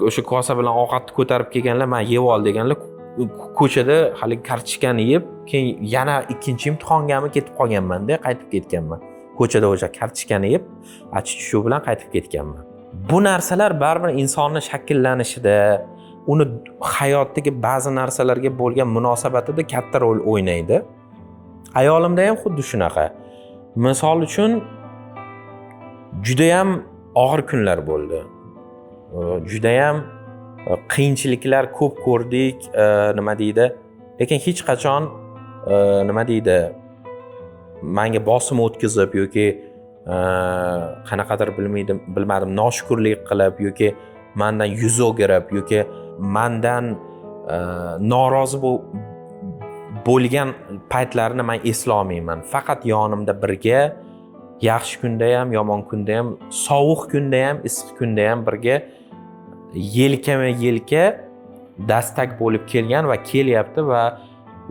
S1: o'sha kosa bilan ovqatni ko'tarib kelganlar, man yeb ol deganlar, ko'chada haligi kartochkani yeb, keyin yana ikkinchi imtihongami ketib qolganmanda, qaytib ketganman. Ko'chada o'sha kartochkani yeb, achchiq bilan qaytib ketganman. Bu narsalar baribir insonni shakllanishida, uni hayotdagi ba'zi narsalarga bo'lgan munosabatida katta rol o'ynaydi. Ayolimda ham xuddi shunaqa. Misol uchun, judayam og'ir kunlar bo'ldi. Judayam qiyinchiliklar ko'p ko'rdik, nima deydi, lekin hech qachon, nima deydi, manga bosim o'tkazib yoki qanaqadir bilmadim, noshukurlik qilib yoki mandan yuz o'girib yoki mandan norozi bo'lgan paytlarini man eslolmayman. Faqat yonimda birga, yaxshi kunda ham, yomon kunda ham, sovuq kunda ham, issiq kunda ham birga yelkama yelka dastak bo'lib kelgan va kelyapti. Va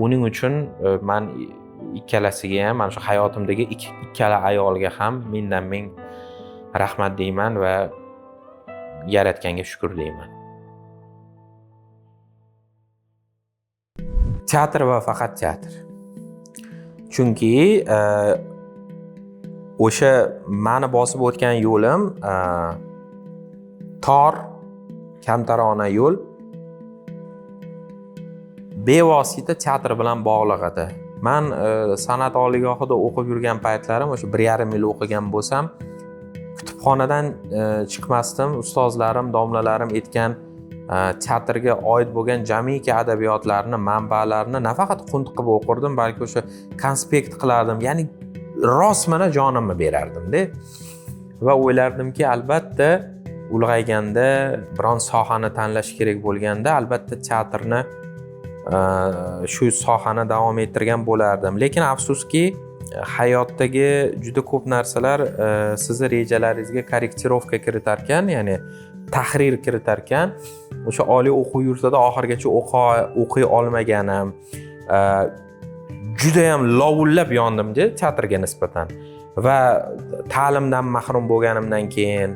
S1: uning uchun man ikkalasiga ham, mana shu hayotimdagi ikkala ayolga ham mingdan ming rahmat deyman va yaratganga shukur deyman. Teatr va faqat teatr. Chunki o'sha mani bosib o'tgan yo'lim tor, kamtarona yo'l, bevosita teatr bilan bog'liq edi. Man san'at oliygohida o'qib yurgan paytlarim, o'sha 1,5 yil o'qigan bo'lsam, kutubxonadan chiqmasdim. Ustozlarim, domlalarim aytgan teatrga oid bo'lgan jamiki adabiyotlarni, manbalarni nafaqat qunt qilib o'qirdim, balki o'sha konspekt qilardim. Ya'ni rostmana jonimni berardim-da. Va o'ylardimki, albatta ulg'ayganda biron sohani tanlash kerak bo'lganda, albatta teatrni, shu sohani davom ettirgan bo'lardim. Lekin afsuski, hayotdagi juda ko'p narsalar sizni rejalaringizga korrektirovka kiritarkan, ya'ni tahrir kiritarkan, o'sha oliy o'quv yurtida oxirigacha o'qiy olmaganim, juda ham lovullab yondimda teatrga nisbatan. Va ta'limdan mahrum bo'lganimdan keyin,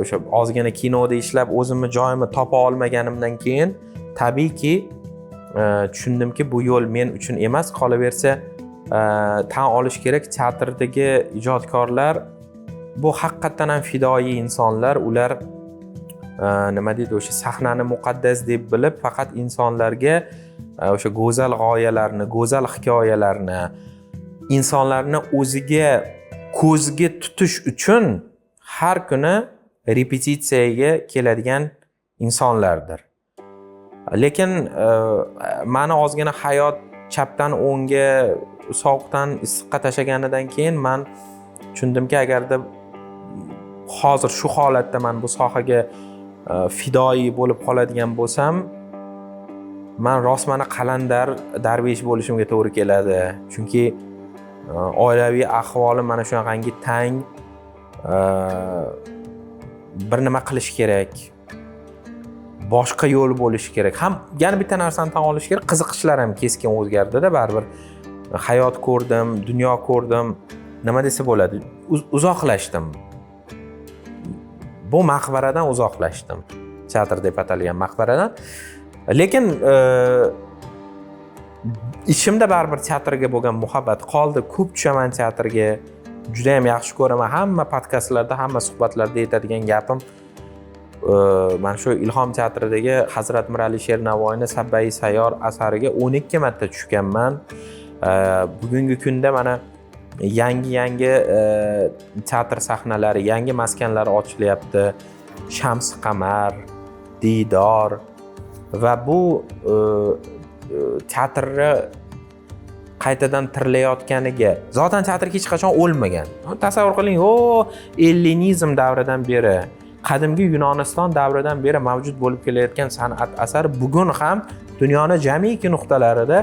S1: o'sha ozgina kinoda ishlab o'zimni joyimni topa olmaganimdan keyin tabiiyki tushundimki, bu yo'l men uchun emas. Qolaversa, tan olish kerak, teatrdagi ijodkorlar bu haqiqatdan ham fidoyi insonlar. Ular nima deydi, o'sha sahnani muqaddas deb bilib, faqat insonlarga o'sha go'zal g'oyalarni, go'zal hikoyalarni, insonlarni o'ziga ko'zga tutish uchun har kuni repetitsiyaga keladigan insonlardir. Lekin mani ozgina hayot chapdan o'ngga, sovuqdan issiqqa tashlaganidan keyin man tushundimki, agarda hozir shu holatda man bu sohaga fidoyi bo'lib qoladigan bo'lsam, man rostmana qalandar darvesh bo'lishimga to'g'ri keladi. Chunki oilaviy ahvolim mana shunaqangi tang, bir nima qilish kerak, boshqa yo'l bo'lishi kerak. Ham yana bitta narsani tan olish kerak, qiziqishlar ham keskin o'zgardida. Baribir hayot ko'rdim, dunyo ko'rdim, nima desa bo'ladi, uzoqlashdim. Bu maqbaradan uzoqlashdim, teatr deb atalgan maqbaradan. Lekin ichimda baribir teatrga bo'lgan muhabbat qoldi. Ko'p tushaman teatrga, juda ham yaxshi ko'raman. Hamma podkastlarda, hamma suhbatlarda aytadigan gapim, mana shu Ilhom teatridagi Hazrat Mirali Sher Navoiyni Sabbai Sayyor asariga 12 marta tushganman. Bugungi kunda mana yangi teatr sahnalari, yangi maskanlar ochilyapti. Shamsi Qamar, Diydor va bu teatrni qaytadan tirilayotganiga, zotan teatr hech qachon o'lmagan. Tasavvur qiling, ellinizm davridan beri, qadimgi Yunoniston davridan beri mavjud bo'lib kelayotgan san'at asari bugun ham dunyoni jamiki nuqtalarida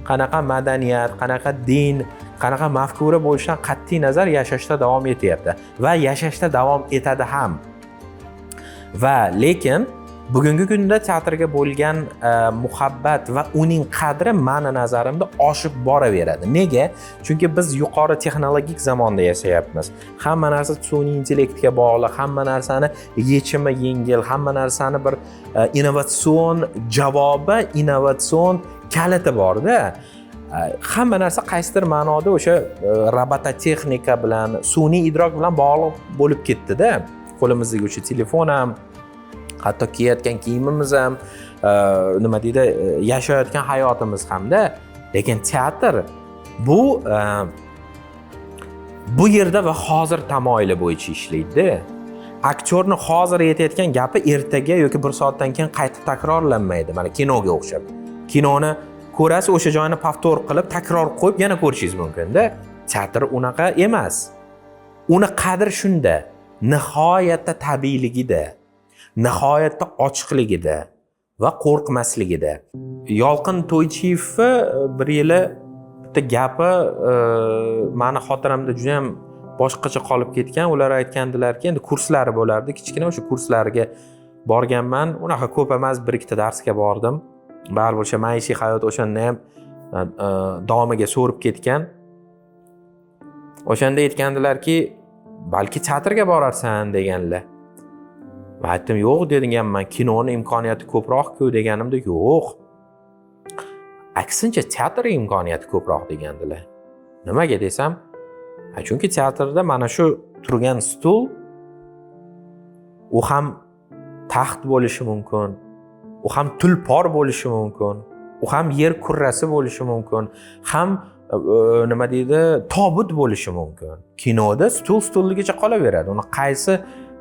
S1: qanaqa madaniyat, qanaqa din, qanaqa mafkura bo'lishidan qat'iy nazar yashashda davom etyapti va yashashda davom etadi ham. Va lekin bugungi kunda teatrga bo'lgan muhabbat va uning qadri mani nazarimda oshib boraveradi. Nega? Chunki biz yuqori texnologik zamonda yashayapmiz. Hamma narsa sun'iy intellektga bog'liq, hamma narsani yechimi yengil, hamma narsani bir innovatsion javobi, innovatsion kaliti borda. Hamma narsa qaysidir ma'noda o'sha robototexnika bilan, sun'iy idrok bilan bog'liq bo'lib ketdi-da. Qo'limizdagi o'sha telefon ham, hatto kiyayotgan kiyimimiz ham, nima deydi, yashayotgan hayotimiz hamda. Lekin teatr bu yerda va hozir tamoyili bo'yicha ishlaydi. Aktyorni hozir aytayotgan gapi ertaga yoki bir soatdan keyin qaytib takrorlanmaydi. Mana kinoga o'xshab. Kinoni ko'rasiz, o'sha joyini повтор qilib, takror qo'yib yana ko'rishingiz mumkin-da. Teatr unaqa emas. Uni qadri shunda, nihoyatda tabiiyligida, nihoyatda ochiqligida va qo'rqmasligida. Yolqin To'ychiyevni bir yili bitta gapi mani xotiramda juda ham boshqacha qolib ketgan. Ular aytgandilarki, endi kurslari bo'lardi, kichkina o'sha kurslariga borganman. Unaqa ko'p emas, bir ikkita darsga bordim. Baribir o'sha maishiy hayot o'shanda ham domiga so'rib ketgan. O'shanda aytgandilarki, balki teatrga borarsan deganlar. Va aytdim, yo'q deganman, kinoni imkoniyati ko'proq-ku deganimda, yo'q. Aksincha teatr imkoniyati ko'proq degandilar. Nimaga desam, chunki teatrda mana shu turgan stul u ham taxt bo'lishi mumkin, u ham tulpor bo'lishi mumkin, u ham yer kurrasi bo'lishi mumkin, ham nima deydi, tobut bo'lishi mumkin. Kinoda stul stulligicha qolaveradi. Uni qaysi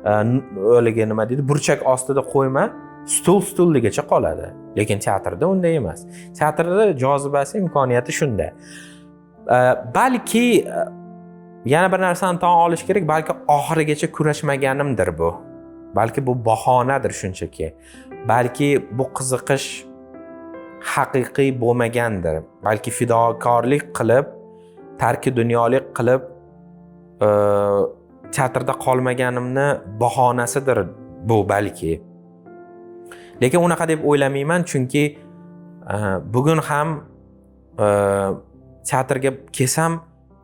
S1: haligi nima deydi, burchak ostida qo'yma, stul stulligicha qoladi. Lekin teatrda unday emas. Teatrda jozibasi, imkoniyati shunda. Balki yana bir narsani tan olish kerak, balki oxirigacha kurashmaganimdir bu. Balki bu bahonadir shunchaki. Balki bu qiziqish haqiqiy bo'lmagandir. Balki fidokorlik qilib, tarki dunyolik qilib, teatrda qolmaganimni bahonasidir bu balki. Lekin unaqa deb o'ylamayman, chunki bugun ham teatrga kelsam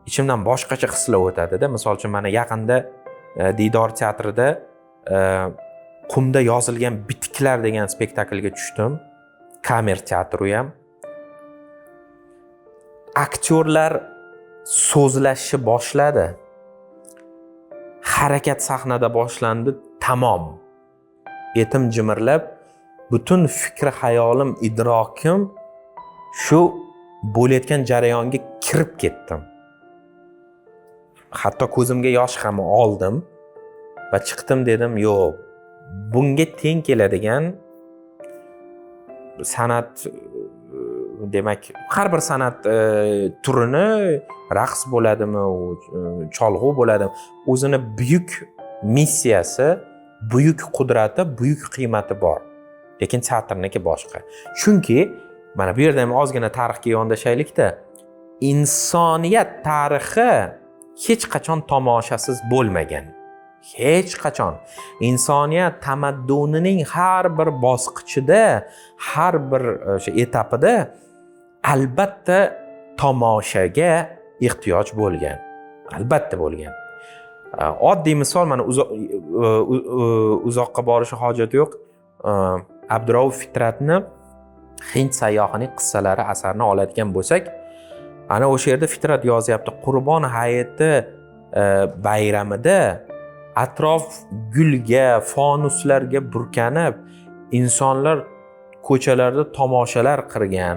S1: ichimdan boshqacha hislar o'tadi-da. Misol uchun mana yaqinda Diydor teatrida qumda yozilgan bitiklar degan spektaklga tushdim. Kamer teatri ham. Aktyorlar so'zlashni boshladi. Harakat sahnada boshlandi, tamom. Etim jimirlab, butun fikri hayolim, idrokim shu bo'layotgan jarayonga kirib ketdim. Hatto ko'zimga yosh ham oldim va chiqdim, dedim, yo'q, bunga teng keladigan san'at, demak, har bir san'at turini, raqs bo'ladimi, u cholg'u bo'ladimi, o'zini buyuk missiyasi, buyuk qudrati, buyuk qiymati bor. Lekin teatrniki boshqa. Chunki mana bu yerda ham ozgina tarixga yondashaylik-da, insoniyat tarixi hech qachon tomoshasiz bo'lmagan. Hech qachon. Insoniyat tamaddunining har bir bosqichida, har bir o'sha etapida albatta tomoshaga ehtiyoj bo'lgan. Albatta bo'lgan. Oddiy misol, mana uzoqqa borishga hojat yo'q. Abdurauf Fitratni Hind sayyohining qissalari asarini oladigan bo'lsak, ana o'sha yerda Fitrat yozyapti. Qurbon hayiti bayramida atrof gulga, fonuslarga burkanib, insonlar ko'chalarda tomoshalar qilgan,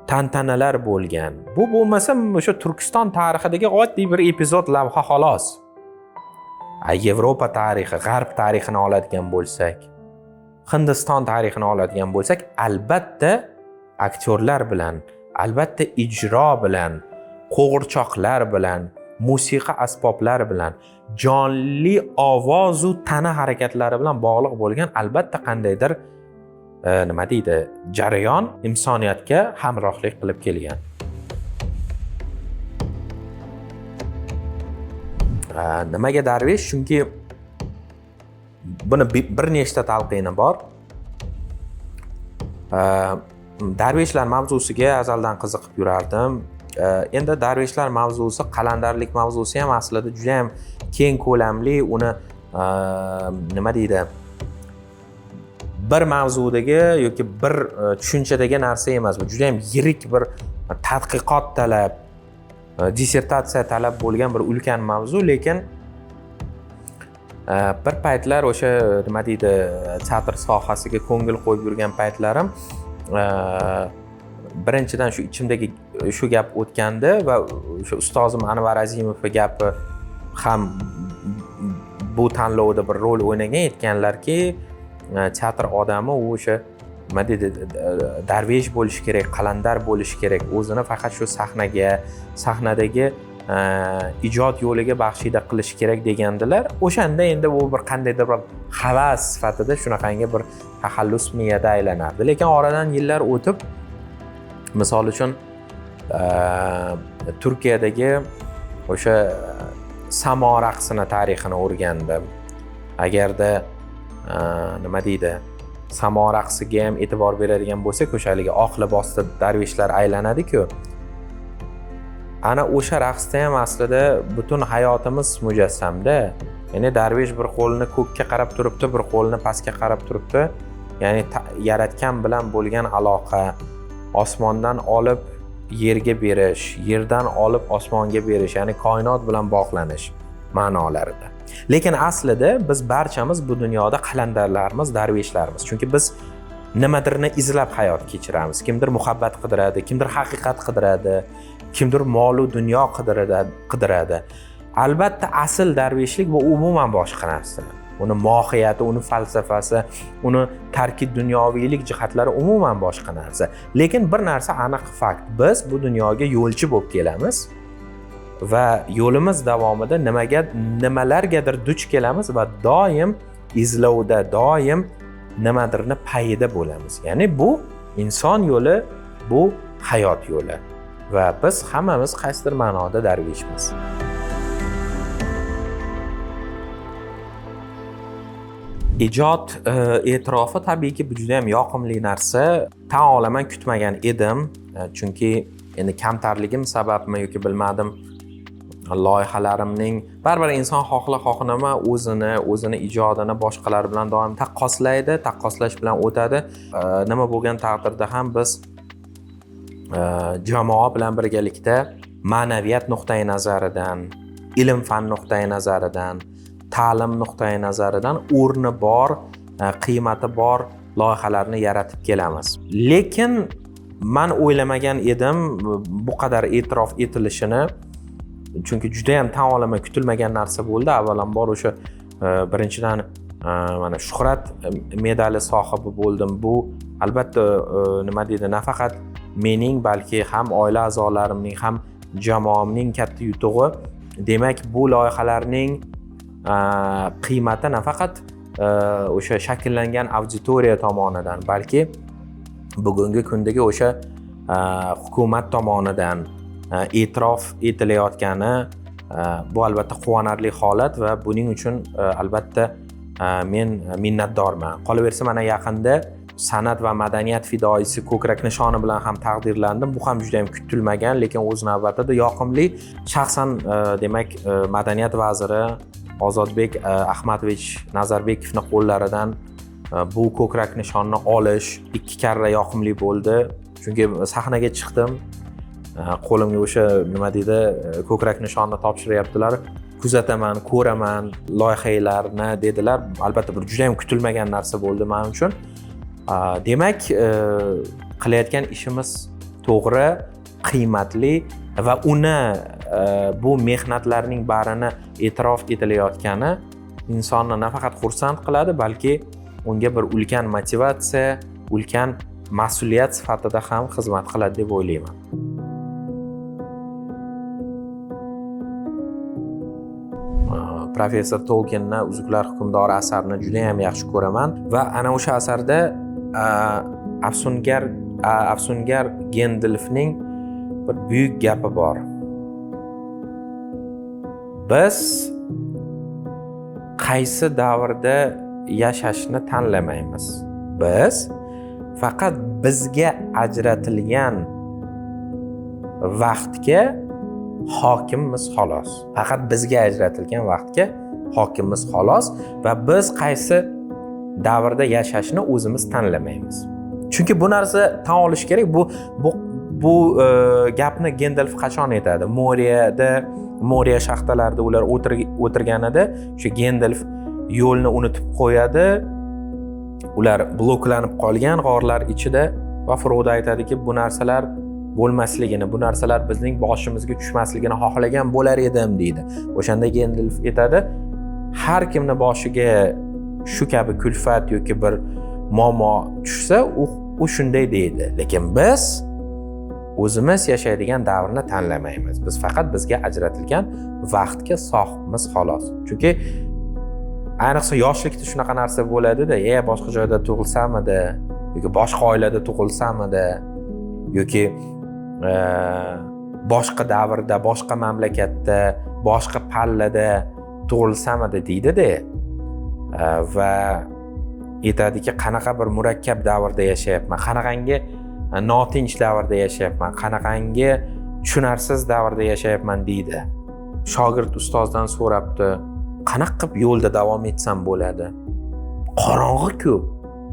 S1: tantanalar bo'lgan. Bu bo'lmasa o'sha Turkiston tarixidagi oddiy bir epizod, lavha xolos. Yevropa tarixi, G'arb tarixini oladigan bo'lsak, Hindiston tarixini oladigan bo'lsak, albatta aktyorlar bilan, albatta ijro bilan, qo'g'irchoqlar bilan, musiqa asboblari bilan, jonli ovoz u tana harakatlari bilan bog'liq bo'lgan albatta qandaydir nima deydi, jarayon insoniyatga hamrohlik qilib kelgan. Nimaga darvesh? Chunki buni bir nechta talqini bor. Darveshlar mavzusiga azaldan qiziqib yurardim. Endi darveshlar mavzusi, qalandarlik mavzusi ham aslida juda ham keng ko'lamli, uni nima deydi, bir mavzudagi yoki bir tushunchadagi narsa emas. Bu juda ham yirik bir tadqiqot talab, dissertatsiya talab bo'lgan bir ulkan mavzu, lekin Bir paytlar o'sha nima deydi, teatr sohasiga ko'ngil qo'yib yurgan paytlarim birinchidan shu ichimdagi shu gap o'tgandi va o'sha ustozim Anvar Azimovning gapi ham bu tanlovda bir rol o'ynagan. Aytganlarki, teatr odami u o'sha nima deydi, darvesh bo'lishi kerak, qalandar bo'lishi kerak, o'zini faqat shu sahnaga, sahnadagi ijod yo'liga baxshida qilish kerak degandilar. O'shanda endi u bir qandaydir bir havas sifatida shunaqangi bir taxallus miyada aylanardi. Lekin oradan yillar o'tib, misol uchun Turkiyadagi o'sha samo raqsini tarixini o'rgandim. Agarda nima deydi, samo raqsiga ham e'tibor beradigan bo'lsak, o'sha haligi oq libosda darveshlar aylanadi-ku. Ana o'sha raqsda ham aslida butun hayotimiz mujassamda. Ya'ni darvesh bir qo'lini ko'kka qarab turibdi, bir qo'lini pastga qarab turibdi. Ya'ni yaratgan bilan bo'lgan aloqa, osmondan olib yerga berish, yerdan olib osmonga berish, ya'ni koinot bilan bog'lanish ma'nolarida. Lekin aslida biz barchamiz bu dunyoda qalandarlarmiz, darveshlarmiz. Chunki biz nimadirni izlab hayot kechiramiz. Kimdir muhabbat qidiradi, kimdir haqiqat qidiradi, kimdir mol u dunyo qidiradi. Albatta asl darveshlik bu umuman boshqa narsa. Uni mohiyati, uni falsafasi, uni tarki dunyoviylik jihatlari umuman boshqa narsa. Lekin bir narsa aniq fakt. Biz bu dunyoga yo'lchi bo'lib kelamiz va yo'limiz davomida nimalargadir duch kelamiz va doim izlovda, doim nimadirni payida bo'lamiz. Ya'ni bu inson yo'li, bu hayot yo'li va biz hammamiz qaysidir ma'noda darveshmiz. Ijod e'tirofi tabiiyki bu juda ham yoqimli narsa. Tan olaman, kutmagan edim. Chunki endi kamtarligim sababmi yoki bilmadim, loyihalarimning baribir inson xohla xohlamay o'zini ijodini boshqalar bilan doim taqqoslaydi, taqqoslash bilan o'tadi. Nima bo'lgan taqdirda ham biz jamoa bilan birgalikda ma'naviyat nuqtai nazaridan, ilm fan nuqtai nazaridan, ta'lim nuqtai nazaridan o'rni bor, qiymati bor loyihalarni yaratib kelamiz. Lekin men o'ylamagan edim bu qadar e'tirof etilishini. Chunki juda ham tan olaman, kutilmagan narsa bo'ldi. Avvalambor o'sha birinchidan mana shuhrat medali sohibi bo'ldim. Bu albatta nima deydi, nafaqat mening, balki ham oila a'zolarimning, ham jamoamning katta yutug'i. Demak, bu loyihalarning qiymati nafaqat o'sha shakllangan auditoriya tomonidan, balki bugungi kundagi o'sha hukumat tomonidan e'tirof etilayotgani bu albatta quvonarli holat va buning uchun albatta men minnatdorman. Qolaversa, mana yaqinda san'at va madaniyat fidoyisi ko'krak nishoni bilan ham taqdirlandim. Bu ham juda ham kutilmagan, lekin o'z navbatida yoqimli. Shaxsan demak, madaniyat vaziri Ozodbek Ahmadovich Nazarbekovni qo'llaridan bu ko'krak nishonni olish ikki karra yoqimli bo'ldi. Chunki sahnaga chiqdim, qo'limga o'sha nima deydi, ko'krak nishonni topshiryaptilar. Kuzataman, ko'raman loyihalarni dedilar. Albatta bir juda ham kutilmagan narsa bo'ldi men uchun. Demak, qilayotgan ishimiz to'g'ri, qiymatli va uni bu mehnatlarning barini e'tirof etilayotgani insonni nafaqat xursand qiladi, balki unga bir ulkan motivatsiya, ulkan mas'uliyat sifatida ham xizmat qiladi deb o'ylayman. Professor Tolkienni Uzuklar hukmdori asarini juda ham yaxshi ko'raman va ana o'sha asarda afsungar Gendalfning bir buyuk gapi bor. Biz qaysi davrda yashashni tanlamaymiz. Biz faqat bizga ajratilgan vaqtga hokimmiz xolos. Faqat bizga ajratilgan vaqtga hokimmiz xolos va biz qaysi davrda yashashni o'zimiz tanlamaymiz. Chunki bu narsa tan olish kerak. Bu gapni Gendalf qachon aytadi? Moriya shaxtalarida ular o'tirganida o'sha Gendalf Yo'lni unutib qo'yadi. Ular bloklanib qolgan g'orlar ichida va Frodo aytadiki, bu narsalar bo'lmasligini, bu narsalar bizning boshimizga tushmasligini xohlagan bo'lar edim, deydi. O'shanda Gendalf aytadi, har kimni boshiga shu kabi kulfat yoki bir muammo tushsa, u shunday deydi. Lekin biz o'zimiz yashaydigan davrni tanlamaymiz. Biz faqat bizga ajratilgan vaqtga sohibmiz, xolos. Chunki ayniqsa yoshlikda shunaqa narsa bo'ladida, boshqa joyda tug'ilsamidi yoki boshqa oilada tug'ilsamidi yoki boshqa davrda, boshqa mamlakatda, boshqa pallada tug'ilsamidi deydida. Va aytadiki, qanaqa bir murakkab davrda yashayapman, qanaqangi notinch davrda yashayapman, qanaqangi tushunarsiz davrda yashayapman, deydi. Shogird ustozdan so'rabdi, qanaqa qilib yo'lda davom etsam bo'ladi? Qorong'i-ku,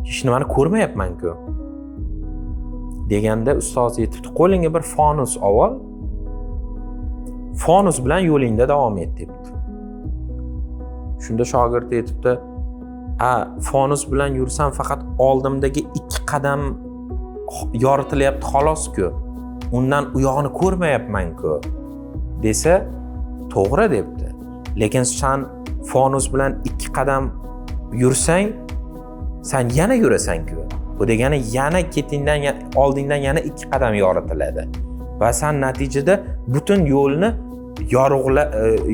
S1: hech nimani ko'rmayapman-ku. Deganda ustoz aytibdi, qo'lingga bir fonus ol, fonus bilan yo'lingda davom et, debdi. Shunda shogird aytibdi, a fonus bilan yursam faqat oldimdagi 2 qadam yoritilyapti xolos-ku, undan u yog'ini ko'rmayapman-ku, desa, to'g'ri, debdi. Lekin san fonus bilan 2 qadam yursang, san yana yurasan-ku. Bu degani yana ketingdan, oldingdan yana 2 qadam yoritiladi. Va san natijada butun yo'lni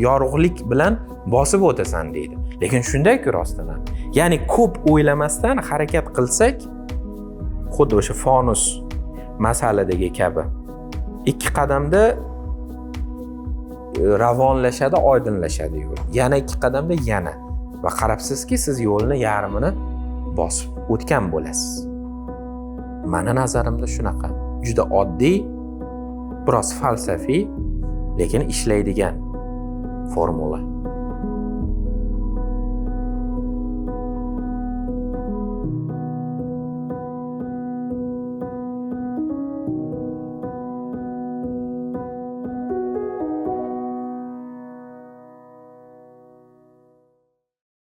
S1: yorug'lik bilan bosib o'tasan, deydi. Lekin shunday-ku rostdan ham. Ya'ni ko'p o'ylamasdan harakat qilsak, xuddi o'sha fonus masaladagi kabi 2 qadamda ravonlashadi, oydinlashadi yo'l. Yana 2 qadamda yana. Va qarabsizki, siz yo'lni yarmini bosib o'tgan bo'lasiz. Mani nazarimda shunaqa. Juda oddiy, biroz falsafiy, lekin ishlaydigan formula.